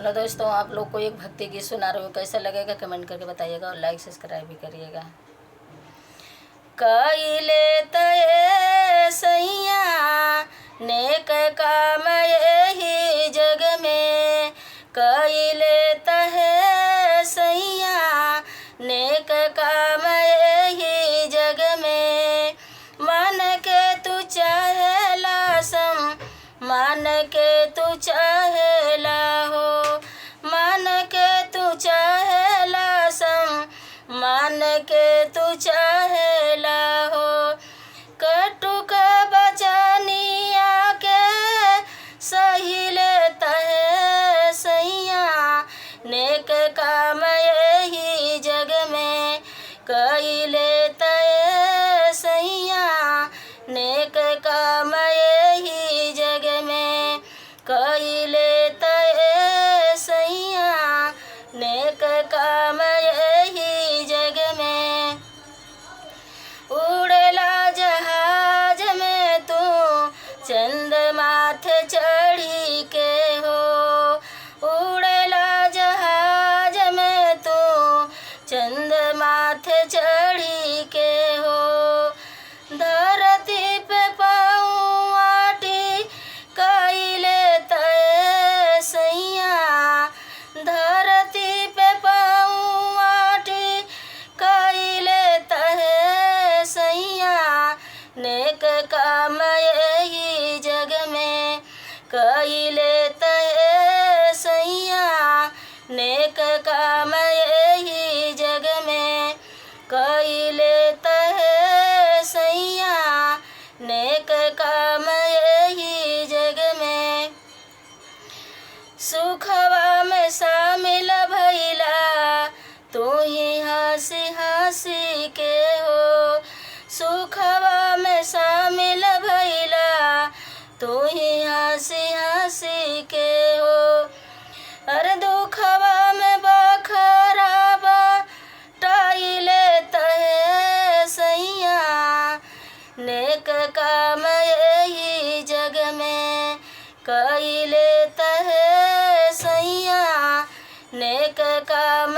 Hello दोस्तों, आप लोग को एक भक्ति गीत सुना रही हूँ, कैसा लगेगा कमेंट करके बताइएगा और लाइक सब्सक्राइब भी करिएगा। कइले तय सैया नेक काम यही जग में, कइले तह सैया नेक काम यही जग में। मन के तू चाहेला सम, मन के तू चाहेला हो, मन के तू चाहेला सम, मन के तू चाहेला हो। कटुक बचनिया के सही लेता है सैया, नेक काम यही जग में। कई लेता है सैया नेक काम यही जग में, कई लेता है सैया नेक काम यही जग में। उड़ला जहाज में तू चंद माथे चढ़ी के हो, उड़ला जहाज में तू चंद माथे चढ़ी के हो। धरती पे पाँव आटी कइले तय सैया, धरती पे पाँव आटी कइले तय सैया, नेक काम यही जग में। कइले तय सैया नेक काम यही जग में, कइले तय सैया नेक काम यही जग में। सुखवा में शामिल भइला तू ही हंसी हंसी के हो, सुखवा में शामिल भइला तू ही हंसी हंसी के हो। अरे दुखवा में बखरा बटाइले तहे सैया, नेक काम यही जग में। कइले तहे सैया नेक काम